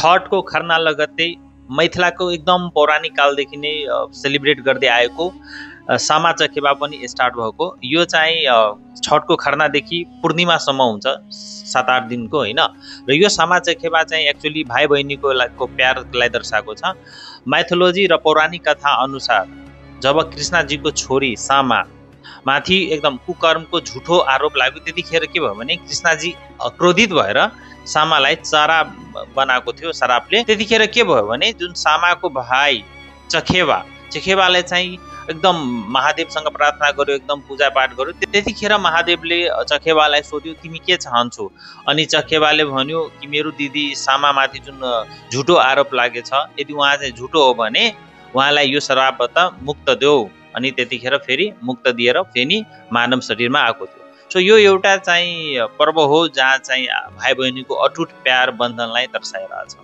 छठको खरना लगत्तै मैथिलाको एकदम पौराणिक कालदेखि नै सेलिब्रेट गर्दै आएको सामा चकेबा पनि स्टार्ट भएको। यो चाहिँ छठको खरनादेखि पूर्णिमासम्म हुन्छ, 7-8 दिनको होइन। र यो सामा चकेबा चाहिँ एक्चुअली भाइ बहिनीको प्यारलाई दर्शाएको छ। माइथोलोजी र पौराणिक कथा अनुसार जब कृष्णजीको छोरी सामा माथि एकदम कुकर्मको झुठो आरोप लाग्यो, त्यतिखेर के भयो भने कृष्णजी क्रोधित भएर सामालाई चरा बनाएको थियो श्रापले। त्यतिखेर के भयो भने जुन सामाको भाइ चखेवाले चाहिँ एकदम महादेवसँग प्रार्थना गर्यो, एकदम पूजापाठ गर्यो। त्यतिखेर महादेवले चखेवालाई सोध्यो तिमी के चाहन्छौ? अनि चखेवाले भन्यो कि मेरो दिदी सामामाथि जुन झुटो आरोप लागेछ, यदि उहाँ चाहिँ झुटो हो भने उहाँलाई यो श्रापबाट मुक्त देऊ। अनि त्यतिखेर फेरि मुक्त दिएर फेरि मानव शरीरमा आएको थियो। सो यो एउटा चाहिँ पर्व हो जहाँ चाहिँ भाइ बहिनीको अटुट प्यार बन्धनलाई दर्शाइरहेछ।